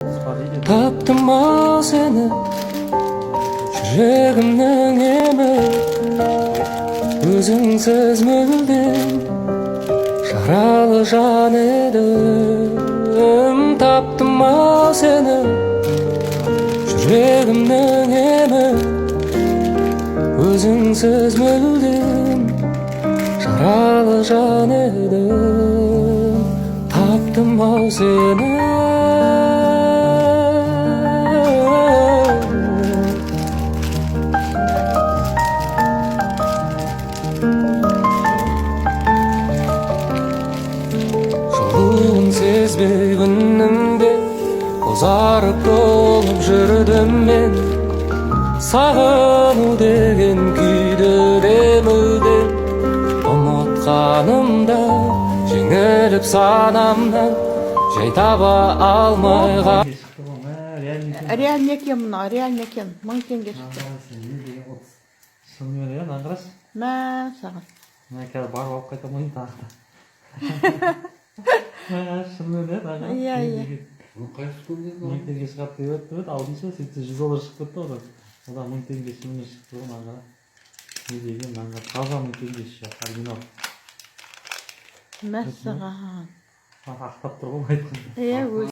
Таптым ау сені, жүрегімнің емі. Өзіңсіз мүлдем жаралы жан едім. Таптым ау сені, жүрегімнің емі. Өзіңсіз мүлдем жаралы жан едім. Таптым ау сені. Жылуын сезбей күнімде, бозарып толып жүрдім мен. Сағыну деген күйді де мүлдем ұмытқанымда, жеңіліп санамнан, жай таба алмай Шықты ғой, мә, реально екен. Реально екен мынау, реально екен. 1000 теңге шықты. А, сен не деген 30. Шынымен, иә, мынаны қарашы. Мә саған. Мына қазір барып алып қайта алмаймын тағы да. Мә, шынымен, иә, мынаны қарашы. Иә, Не иә. деген. Бұны қайсы көрген? 1000 теңге шығады деп еді, деп еді алдынша, сөйтсе 100 доллар шығып кетті одан. Одан 1000 теңге шынымен шықты ғой, мынаны қара. Не деген, мынаны қара, таза 1000 теңге еще, оригинал. Мәссаған. Ақтап тұр ғой, былай айтқанда. Иә, өзі.